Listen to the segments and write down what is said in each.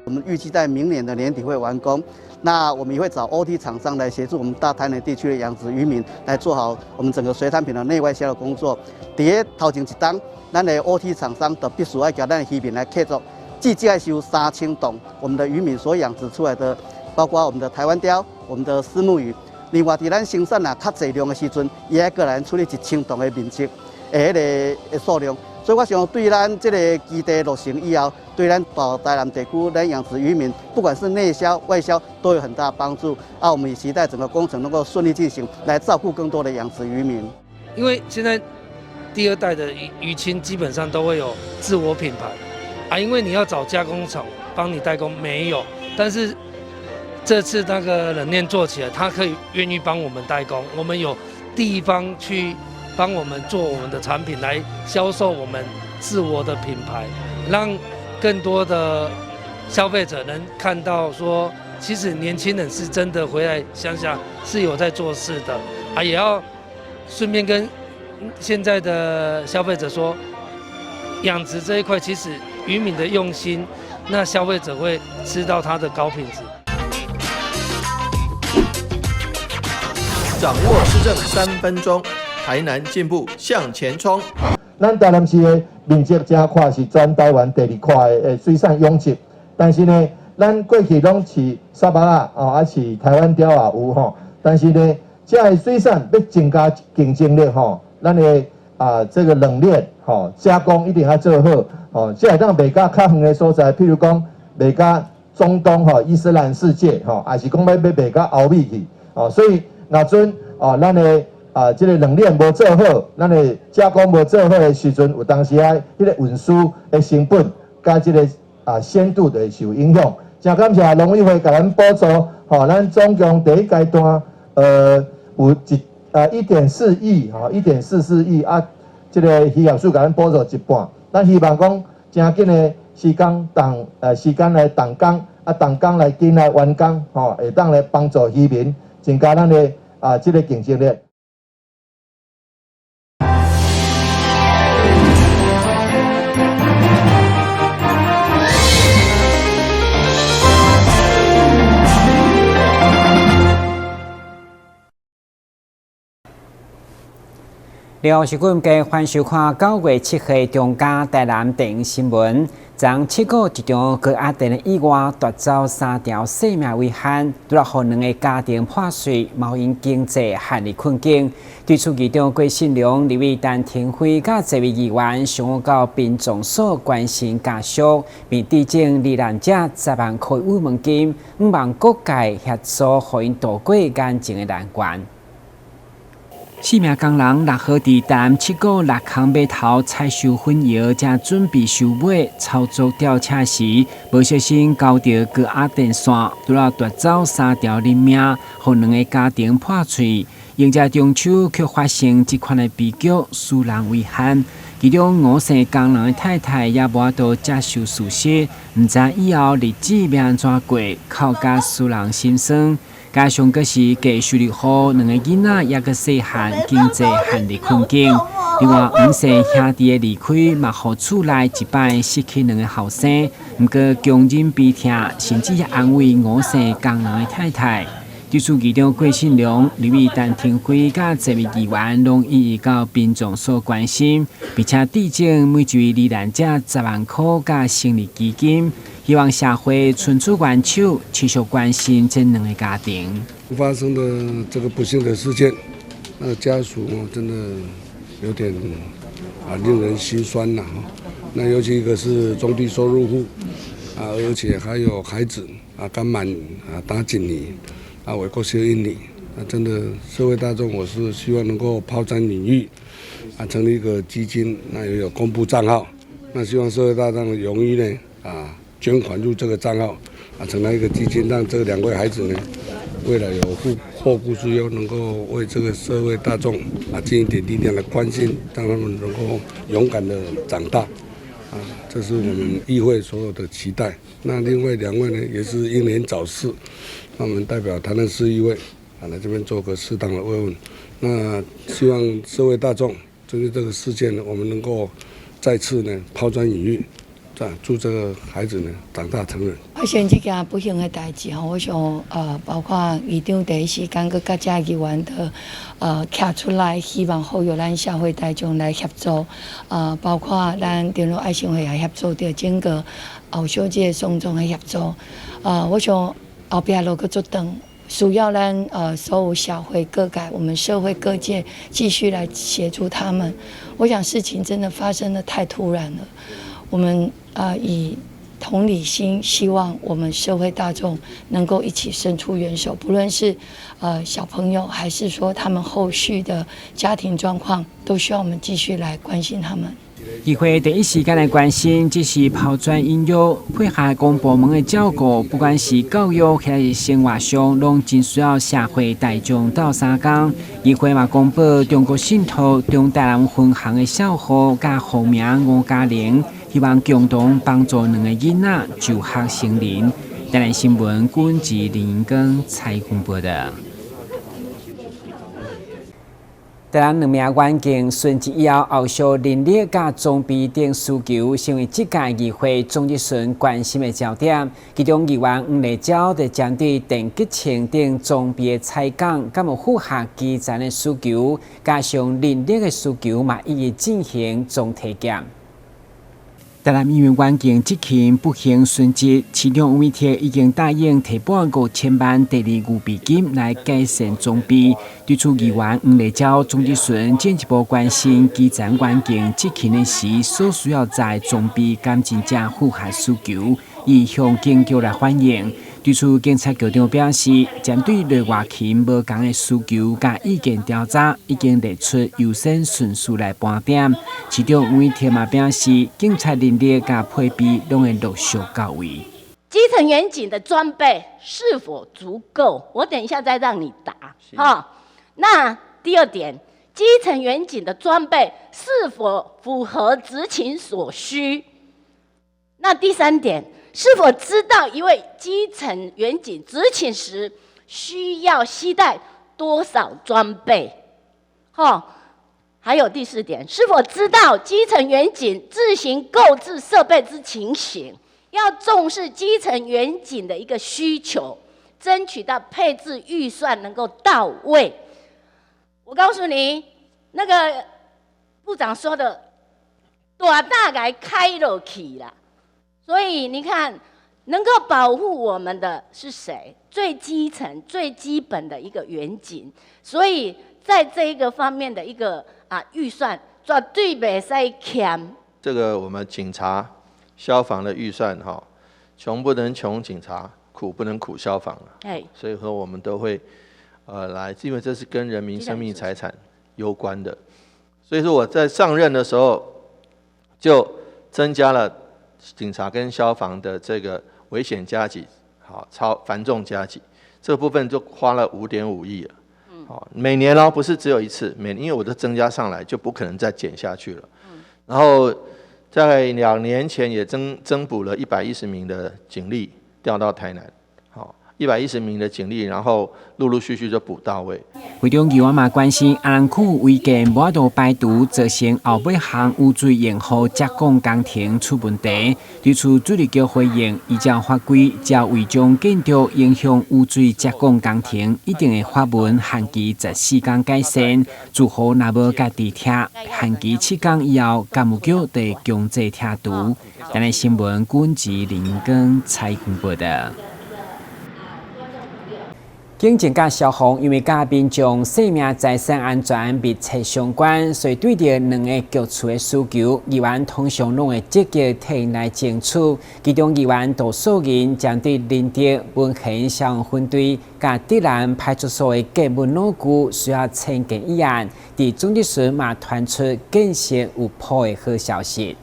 我們預計在明年的年底會完工。那我們也會找 OT 廠商來協助我們大台南地區的養殖漁民來做好我們整個水產品的內外銷的工作。佇咧頭前一冬，咱的 OT 廠商就必須愛共咱的漁民來合作，至少愛收3000噸我們的漁民所養殖出來的，包括我們的台灣鯛、我們的虱目魚。另外，佇咱生產若較濟量的時陣，伊愛閣來處理1000噸的面積的彼个數量。所以我想對咱這个基地落成以後，對咱大台南地區咱養殖漁民，不管是內銷外銷，都有很大幫助。啊，我們也期待整個工程能夠順利進行，來照顧更多的養殖漁民。因為現在第二代的漁親基本上都會有自我品牌啊，因為你要找加工廠幫你代工沒有，但是這次那個冷鏈做起來，他可以願意幫我們代工，我們有地方去幫我們做我們的產品來銷售我們自我的品牌，讓更多的消費者能看到說，其實年輕人是真的回來鄉下是有在做事的啊，也要順便跟現在的消費者說，養殖這一塊其實漁民的用心，那消費者會吃到它的高品質。掌握市政3分鐘。台南進步向前衝。咱台南市的面積誠闊，是全台灣第二闊的水產養殖。但是呢，咱過去攏飼沙巴仔哦，啊飼台灣鯛也有吼。但是呢，這个水產欲增加競爭力吼，咱的啊這个冷鏈吼加工一定愛做好吼，才會當賣甲較遠的所在，譬如講賣甲中東吼伊斯蘭世界吼，抑是講欲賣甲歐美去哦。所以若陣哦，咱的啊，這个冷鏈無做好，咱的加工無做好的時陣，有當時啊，彼个運輸的成本佮這个啊鮮度就會受影響。誠感謝農委會共咱補助，吼，咱總共第一階段，有1.4億，吼，1.44億啊，這个漁業署共咱補助一半。咱希望講，誠緊的時間動，時間來動工，啊，動工來緊來完工，吼，會當來幫助漁民增加咱的啊這个競爭力。廖是君繼歡收看9月7號中嘉台南電新聞。昨七股一場高壓電的意外，奪走三條性命遺憾，拄予兩个家庭破碎，嘛𪜶經濟陷入困境。對此，議長郭信良、立委陳亭妃佮這位議員上午到殯葬所關心家屬，並致贈罹難者10萬塊慰問金，向望各界協助，予𪜶渡過眼前的難關。四名工人六號佇台南七股六空碼頭採收粉藥，正準備收尾操作吊車時，無小心勾著高壓電線，拄仔奪走三條人命，予兩个家庭破碎。迎接中秋，卻發生這款的悲劇，使人遺憾。其中吳姓工人的太太也無法度接受事實，毋知以後日子欲按怎過，哭甲使人心酸。加上閣是低收入戶，兩个囡仔猶閣細漢，經濟陷入困境。另外，吳姓兄弟的離開，嘛予厝內一擺失去兩个後生。毋過強忍悲痛，甚至安慰吳姓工人的太太。對此，議長郭信良、立委陳亭妃佮這位議員，攏一一到殯葬所關心，並且致贈每一位罹難者10萬塊佮成立基金，希望社會伸出援手，持續關心這兩个家庭。發生的這個不幸的事件，那家屬真的有點啊令人心酸吶。那尤其一個是中低收入戶啊，而且還有孩子啊，剛滿啊打幾年。啊，為國小一年，那真的社會大眾，我是希望能夠拋磚引玉，啊，成立一個基金，那也有公布賬號，那希望社會大眾容易呢，啊，捐款入這個賬號，啊，成立一個基金，讓這兩位孩子呢，未來有後顧之憂，能夠為這個社會大眾啊盡一點力量來關心，讓他們能夠勇敢的長大，啊，這是我們議會所有的期待。那另外兩位呢，也是英年早逝。那我們代表台南市議會啊，來這邊做個適當的慰問。那希望社會大眾針對這個事件呢，我們能夠再次呢拋磚引玉，祝這個孩子呢長大成人。發生這件不幸的代誌吼，我想包括議長第一時間閣佮遮議員的徛出來，希望呼籲咱社會大眾來協助，包括咱長老愛心會也協助著整個後續這個喪葬的協助，我想後壁路閣足長，需要咱所有社會各界，我們社會各界繼續來協助他們。我想事情真的發生得太突然了，我們以同理心，希望我們社會大眾能夠一起伸出援手，不論是小朋友，還是說他們後續的家庭狀況，都需要我們繼續來關心他們。議會第一時間來關心，這是拋磚引玉，配合公部門的照顧，不管是教育還是生活上，攏真需要社會大眾鬥相共。議會嘛公布中國信託中台南分行的賬戶佮戶名吳嘉玲，希望共同幫助兩個囡仔就學成人。台南新聞，軍志林光採訪報道。台南兩名員警殉職以後，後續人力佮裝備等需求，成為這屆議會總質詢關心的焦點。其中議員黃麗嬌就針對電擊槍等裝備的採購，敢有符合基層的需求，加上人力的需求，嘛一一進行總體檢。台南醫院員警執勤不幸殉職，市長黃偉哲已經答應提撥5000萬第二預備金來改善裝備。對此，議員黃麗嬌總質詢進一步關心基層員警執勤的時所需要的裝備，敢真正符合需求，伊向警局來反映。對此，警察局長表示，針對內外勤無仝的需求佮意見調查，已經列出優先順序來盤點。市長黃偉哲嘛表示，警察人力佮配備攏會陸續到位。基層員警的裝備是否足夠？我等一下再讓你答。哈，那第二點，基層員警的裝備是否符合執勤所需？那第三點，是否知道一位基層員警執勤時需要攜帶多少裝備？哈，還有第四點，是否知道基層員警自行購置設備之情形？要重視基層員警的一個需求，爭取到配置預算能夠到位。我告訴你，那個部長說的，大大概開落去啦。所以你看，能夠保護我們的是誰？最基層、最基本的一個員警。所以在這一個方面的一個預算，絕對袂使欠。這個我們警察、消防的預算哈，窮不能窮警察，苦不能苦消防。所以說我們都會來，因為這是跟人民生命財產攸關的。所以說我在上任的時候就增加了警察跟消防的這個危險加給，好，超繁重加給，這個部分就花了5.5億了。好，每年哦，不是只有一次，因為我都增加上來，就不可能再減下去了。然後在2年前也增補了110名的警力調到台南，好，110名的警力，然後陸陸續續就補到位。會中議員嘛關心阿蘭區違建無法度排除，造成後尾項污水用戶接管工程出問題。對此，水利局回應，依照法規，只要違章建築影響污水接管工程，一定會發文限期14天改善。住戶若無家己拆，限期7天以後，工務局得強制拆除。台南新聞，軍志林光採訪報道。警政佮消防因為佮民眾生命財產安全密切相關，所以對著兩個局處的需求，議員通常攏會積極替𪜶來爭取。其中議員杜素銀針對仁德文賢消防分隊佮竹南派出所的隔文老舊需要遷建議案，佇總質詢嘛傳出建設有譜的好消息。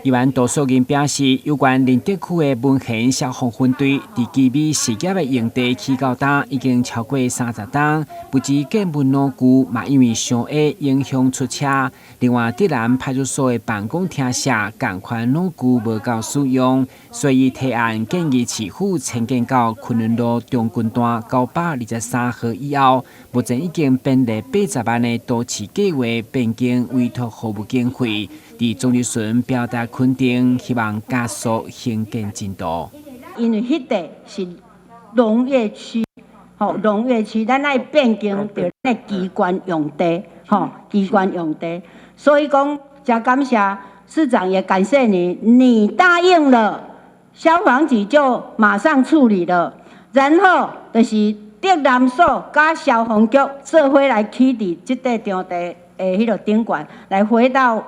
議員杜素銀表示，有關仁德區的文賢消防分隊，佇基美實業的用地起到今已經超過30冬，不止建文老舊，嘛因為傷矮影響出車。另外，竹南派出所的辦公廳舍仝款老舊無夠使用，所以提案建議市府遷建到昆崙路中軍段923號以後，目前已經編列80萬的都市計畫變更委託服務經費。佇總質詢表達肯定，希望加速興建進度。因為彼塊是農業區，吼，農業區，咱愛變更著咱的機關用地，吼，機關用地。所以講，誠感謝市長，也感謝你，你答應了，消防局就馬上處理了，然後就是竹南所佮消防局做伙來起佇這塊場地的彼个頂懸，來回到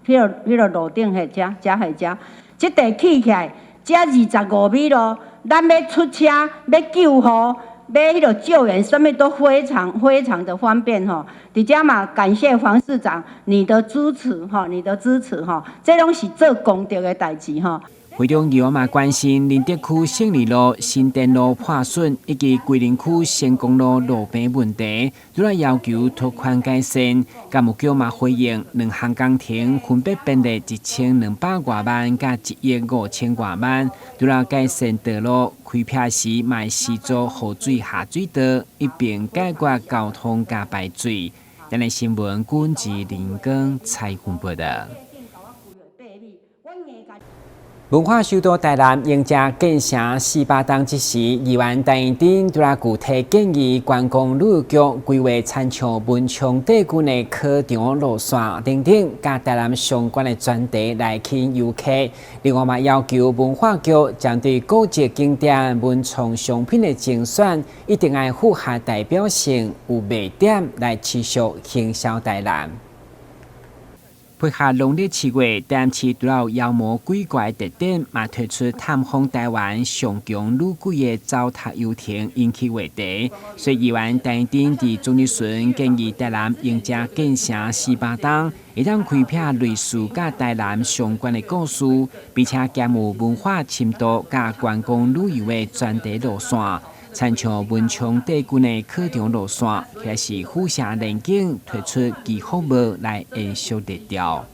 彼个路頂彼遮，遮彼遮，這塊起起來，遮25米路，咱欲出車，欲救護，欲彼个救援，啥物都非常非常的方便吼。佇遮嘛，感謝黃市長你的支持吼，你的支持吼，這攏是做功德的代誌吼。會中議員嘛關心寧德區勝利路、新店路破損以及桂林區成功路路邊問題，都來要求拓寬改善。幹務局嘛回應，兩項工程分別編列1200外萬佮1億5000外萬，除了改善道路開闢時，嘛會施做雨水下水道，一併解決交通佮排水。咱的新聞，阮是林光采訪報道。文化首都台南迎接建城400冬之時，議員陳怡貞拄來具體建議觀光旅遊局規劃親像文昌帝君的考場路線等等，佮台南相關的專題來吸引遊客。另外嘛，要求文化局針對古蹟景點文創商品的精選，一定愛符合代表性、有賣點來持續行銷台南。配合農曆7月，台南市除了妖魔鬼怪特展，嘛推出探訪台灣上強女鬼的走讀遊程，引起話題。所以議員陳怡貞佇總質詢建議台南迎接建城400冬，會當開闢類似佮台南相關的故事，並且兼有文化深度佮觀光旅遊的專題路線。親像文昌帝君的考場路線，或是府城連景推出祈福帽來延續熱潮。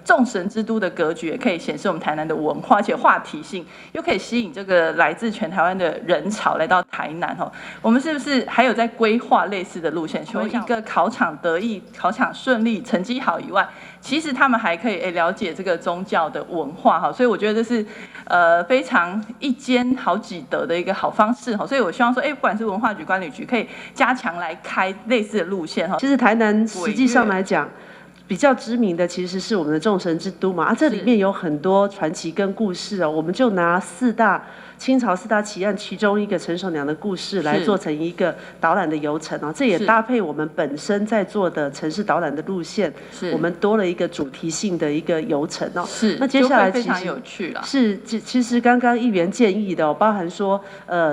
眾神之都的格局也可以顯示我們台南的文化，而且話題性又可以吸引這個來自全台灣的人潮來到台南。吼，我們是不是還有在規劃類似的路線？除了一個考場得意、考場順利、成績好以外，其實他們還可以了解這個宗教的文化哈。所以我覺得這是非常一兼好幾得的一個好方式哈。所以我希望說，不管是文化局、觀旅局，可以加強來開類似的路線哈。其實台南實際上來講，比較知名的其實是我們的眾神之都嘛，啊，這裡面有很多傳奇跟故事哦。我們就拿四大清朝四大奇案其中一個陳守娘的故事來做成一個導覽的遊程哦，這也搭配我們本身在做的城市導覽的路線，我們多了一個主題性的一個遊程哦。那接下來非常有趣了。是，其實剛剛議員建議的，包含說，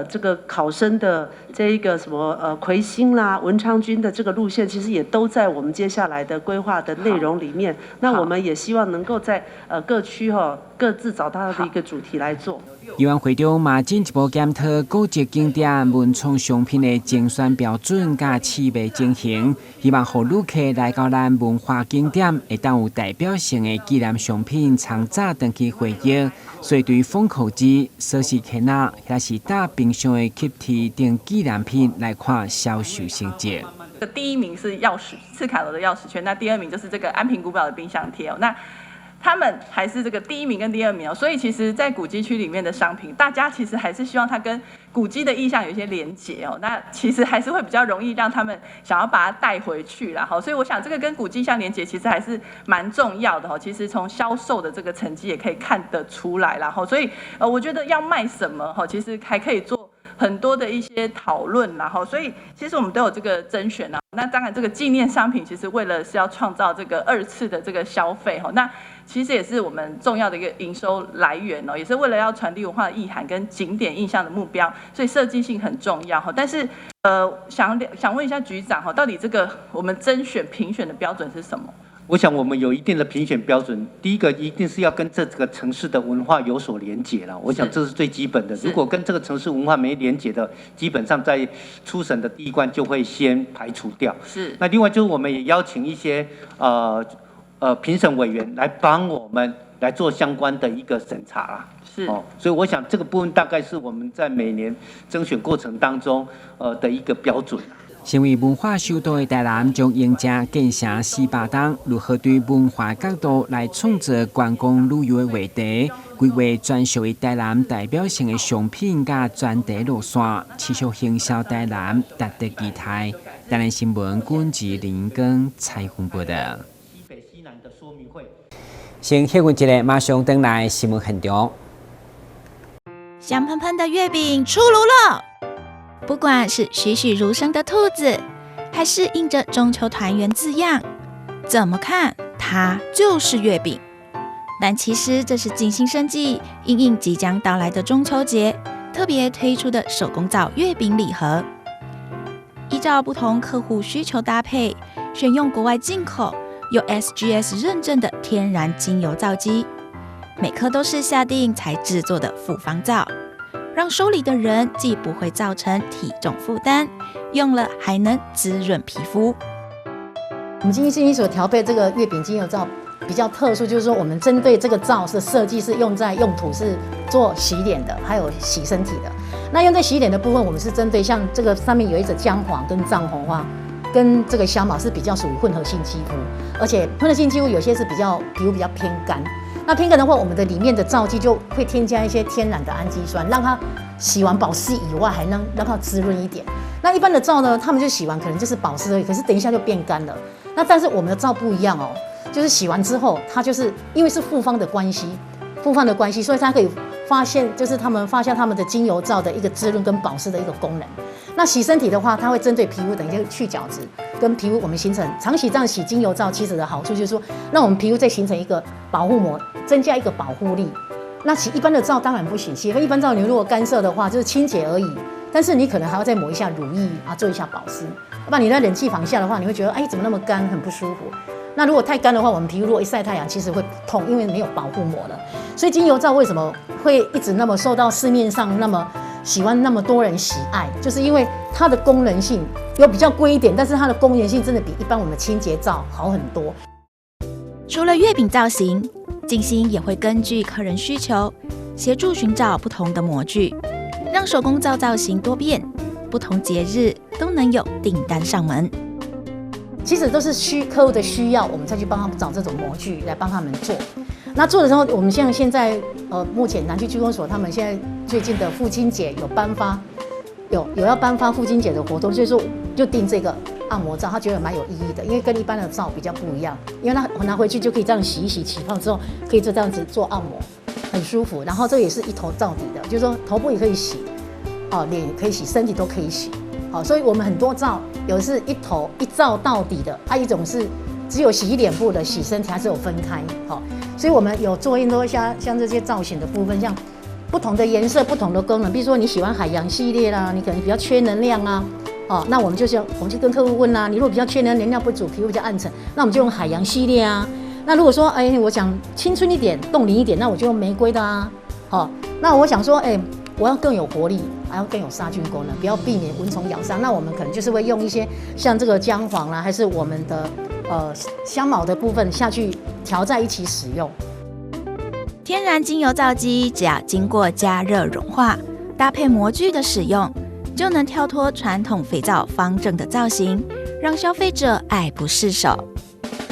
這個考生的這一個什麼魁星啦、文昌君的這個路線，其實也都在我們接下來的規劃的內容裡面。那我們也希望能夠在各區哈各自找到的一個主題來做。議員會中嘛進一步檢討古蹟景點文創商品的精選標準佮試賣情形，希望予旅客來到咱文化景點，會當有代表性的紀念商品，藏早轉去回憶。所以對封口機、鎖匙圈仔，抑是搭冰箱的吸鐵等紀念品來看銷售成績。第一名是鑰匙，赤崁樓的鑰匙圈，那第二名就是這個安平古堡的冰箱貼哦。那他們還是這個第一名跟第二名哦，所以其實，在古蹟區裡面的商品，大家其實還是希望它跟古蹟的意象有一些連結哦。那其實還是會比較容易讓他們想要把它帶回去啦。好，所以我想這個跟古蹟相連結，其實還是蠻重要的哦。其實從銷售的這個成績也可以看得出來啦。所以我覺得要賣什麼哈，其實還可以做很多的一些討論啦。哈，所以其實我們都有這個甄選啊。那當然，這個紀念商品其實為了是要創造這個二次的這個消費哈。那其實也是我們重要的一個營收來源哦，也是為了要傳遞文化意涵跟景點印象的目標，所以設計性很重要哈。但是想想問一下局長哈，到底這個我們甄選評選的標準是什麼？我想我們有一定的評選標準，第一個一定是要跟這個城市的文化有所連結了，我想這是最基本的。如果跟這個城市文化沒連結的，基本上在初審的第一關就會先排除掉。那另外就是我們也邀請一些評審委員來幫我們來做相關的一個審查啦。哦，所以我想這個部分大概是我們在每年甄選過程當中的一個標準。身為文化首都的台南，將迎接建城400冬，如何對文化角度來創造觀光旅遊的話題，規劃專屬於台南代表性的商品佮專題路線，持續行銷台南，值得期待。台南新聞軍志林根採訪報道。先歇困一下，馬上轉來新聞現場。香噴噴的月餅出爐了！不管是栩栩如生的兔子，還是印着中秋團圓字樣，怎麼看它就是月餅。但其實這是精心設計，因應即將到來的中秋節，特別推出的手工皂月餅禮盒。依照不同客戶需求搭配，選用國外進口有 SGS 認證的天然精油皂基，每顆都是下定才製作的複方皂。讓收禮的人既不會造成體重負擔，用了還能滋潤皮膚。我們今天所調配這個月餅精油皂比較特殊，就是說我們針對這個皂是設計是用在用途是做洗臉的，還有洗身體的。那用在洗臉的部分，我們是針對像這個上面有一隻薑黃跟藏紅花，跟這個香茅是比較屬於混合性肌膚，而且混合性肌膚有些是比較皮膚比較偏乾。那偏乾的話，我們的裡面的皂基就會添加一些天然的氨基酸，讓它洗完保濕以外，還能讓它滋潤一點。那一般的皂呢，他們就洗完可能就是保濕而已，可是等一下就變乾了。那但是我們的皂不一樣哦，就是洗完之後，它就是因為是複方的關係，所以它可以發現，就是他們發現他們的精油皂的一個滋潤跟保濕的一個功能。那洗身體的話，它會針對皮膚，等一下去角質跟皮膚，我們形成長洗這樣洗精油皂，其實的好處就是說，讓我們皮膚再形成一個保護膜，增加一個保護力。那洗一般的皂當然不行，洗一般皂你如果乾澀的話，就是清潔而已，但是你可能還要再抹一下乳液啊，做一下保濕。不然你在冷氣房下的話，你會覺得哎，怎麼那麼乾，很不舒服。那如果太乾的話，我們皮膚如果一曬太陽，其實會痛，因為沒有保護膜了。所以精油皂為什麼會一直那麼受到市面上那麼喜歡那麼多人喜愛，就是因為它的功能性有比較貴一點，但是它的功能性真的比一般我們的清潔皂好很多。除了月餅造型，靜心也會根據客人需求，協助尋找不同的模具，讓手工皂造型多變，不同節日都能有訂單上門。其實都是客戶的需要，我們再去幫他們找這種模具來幫他們做。那做的時候，我們像現在，目前南區區公所他們現在最近的父親節有頒發，有要頒發父親節的活動，所以說就訂這個按摩皂，他覺得蠻有意義的，因為跟一般的皂比較不一樣，因為他拿回去就可以這樣洗一洗，起泡之後可以就這樣子做按摩，很舒服。然後這也是一頭到底的，就是說頭部也可以洗，哦，臉也可以洗，身體都可以洗。好，所以我們很多皂有的是一頭一皂到底的，啊，一種是只有洗臉部的，洗身體還是有分開。好，所以我們有做很多像這些造型的部分，像不同的顏色、不同的功能。比如說你喜歡海洋系列啦，你可能比較缺能量啊，哦，那我們就跟客戶問啦，你如果比較缺能量不足，皮膚比較暗沉，那我們就用海洋系列啊。那如果說哎，我想青春一點、凍齡一點，那我就用玫瑰的啊。好，那我想說哎，我要更有活力，還要更有殺菌功能，不要避免蚊蟲咬傷。那我們可能就是會用一些像這個薑黃啦，還是我們的香茅的部分下去調在一起使用。天然精油皂基只要經過加熱融化，搭配模具的使用，就能跳脫傳統肥皂方正的造型，讓消費者愛不釋手。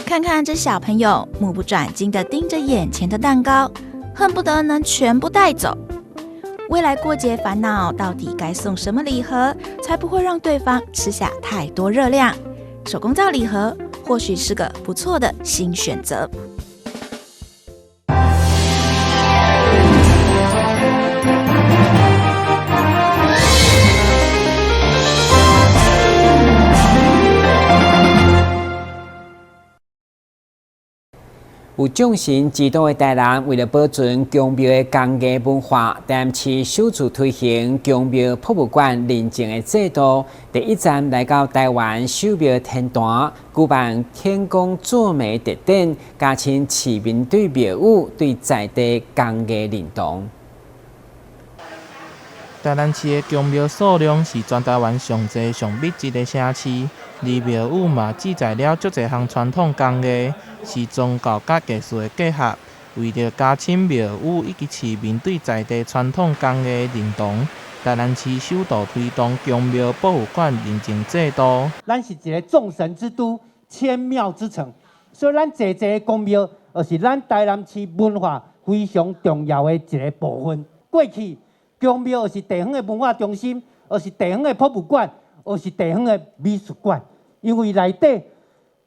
看看這小朋友目不轉睛地盯着眼前的蛋糕，恨不得能全部帶走。未來過節煩惱，到底該送什麼禮盒，才不會讓對方吃下太多熱量？手工皂禮盒或許是個不錯的新選擇。有眾神之都的台南，為了保存宮廟的工藝文化，台南市首次推行宮廟博物館認證的制度。第一站來到台灣首廟天壇，舉辦天公做媒特展，加深市民對廟宇、對在地工藝認同。台南市的宮廟數量是全台灣上濟、上密集的城市，而廟宇嘛記載了足濟項傳統工藝，是宗教佮藝術的結合。為著加深廟宇以及市民對在地傳統工藝的認同，台南市首度推動宮廟博物館認證制度。咱是一个眾神之都、千廟之城，所以咱濟濟宮廟，就是咱台南市文化非常重要的一个部分。過去宮廟是地方的文化中心，抑是地方的博物館，抑是地方的美術館，因為內底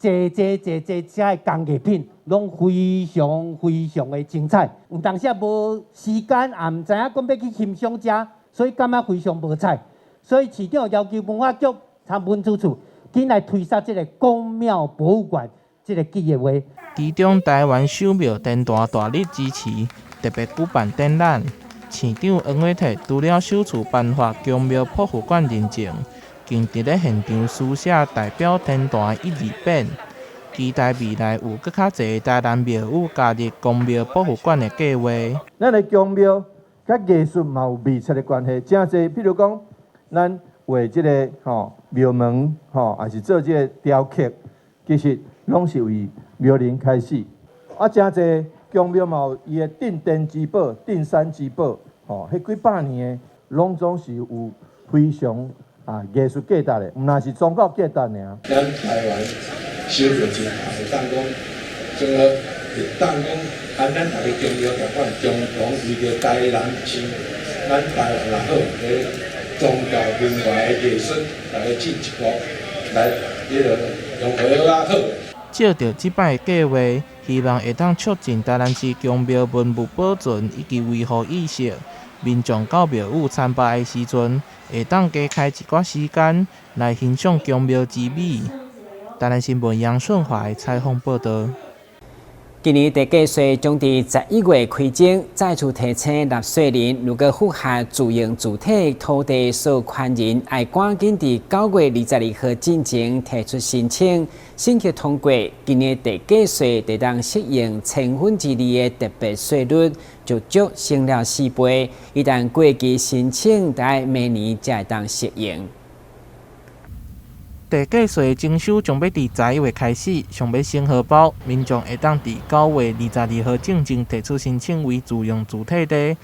濟濟濟濟遮的工藝品，攏非常非常的精彩。有當時無時間，也毋知影講欲去欣賞遮，所以感覺非常無彩。所以市長要求文化局參文資處，緊來推捒這个宮廟博物館這个計劃。其中，台灣首廟天壇大力支持，特別舉辦展覽。市長黃偉哲除了首次頒發宮廟博物館認證，更佇咧現場書寫代表天壇一字匾，期待未來有閣較濟台南廟宇加入宮廟博物館的計劃。咱的宮廟佮藝術嘛有密切的關係，誠濟，比如講，咱畫這个吼廟門吼，抑是做這个雕刻，其實攏是為廟林開始。啊，誠濟宮廟嘛有伊的鎮殿之寶、鎮山之寶，吼，彼幾百年的攏總是有非常啊藝術價值的，毋但是宗教價值爾。咱台灣守廟真會當講，這個會當講，按咱逐个宮廟共款，共同為著台南市，咱台灣也好，个宗教文化的藝術，來進一步來彼个融合較好。藉著這擺的計劃，希望會當促進台南市宮廟文物保存以及維護意識。民眾到廟宇參拜的時陣，會當加開一寡時間來欣賞宮廟之美。台南新聞楊順懷採訪報導。今年地價稅將佇11月開徵，再次提醒納稅人，如果符合自用住宅土地所有權人，愛趕緊佇9月22號進前提出申請，審核通過。今年地價稅會當適用2/1000的特別稅率，足足升了4倍。一旦過期申請，得愛明年才會當適用。地價稅徵收將欲佇11月開始，想欲省荷包，民眾會當佇9月22號進前提出申請為自用住宅地。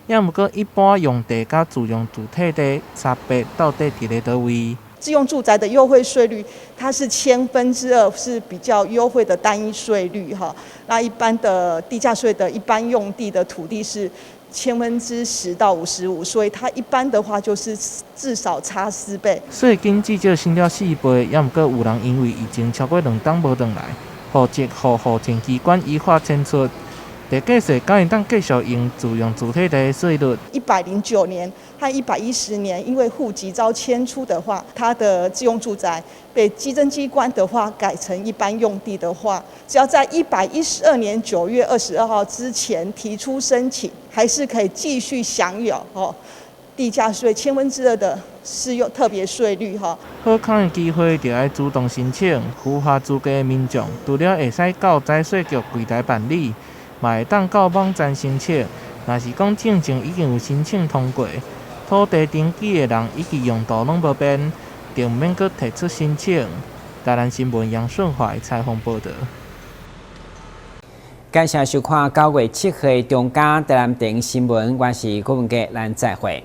也毋過，一般用地佮自用住宅地差別到底佇咧佗位？自用住宅的優惠稅率，它是2/1000，是比較優惠的單一稅率哈。那一般的地價稅的一般用地的土地是10%到55%，所以它一般的話就是至少差4倍。稅金至少升了4倍，也毋過有人因為疫情超過2冬無轉來，戶籍予戶政機關依法遷出。地價稅敢會當繼續用自用住宅地稅率？109年和110年，因為戶籍遭遷出的話，他的自用住宅被稽徵機關的話改成一般用地的話，只要在112年9月22號之前提出申請，還是可以繼續享有哦地價稅2/1000的適用特別稅率哈。好康的機會就愛主動申請，符合資格的民眾，除了會使到財稅局櫃台辦理，嘛會當到網站申請。若是講進前已經有申請通過，土地登記的人以及用途攏無變，就毋免閣提出申請。台南新聞楊順懷採訪報導。感謝收看9月7號中間台南電新聞，我是郭文傑，咱再會。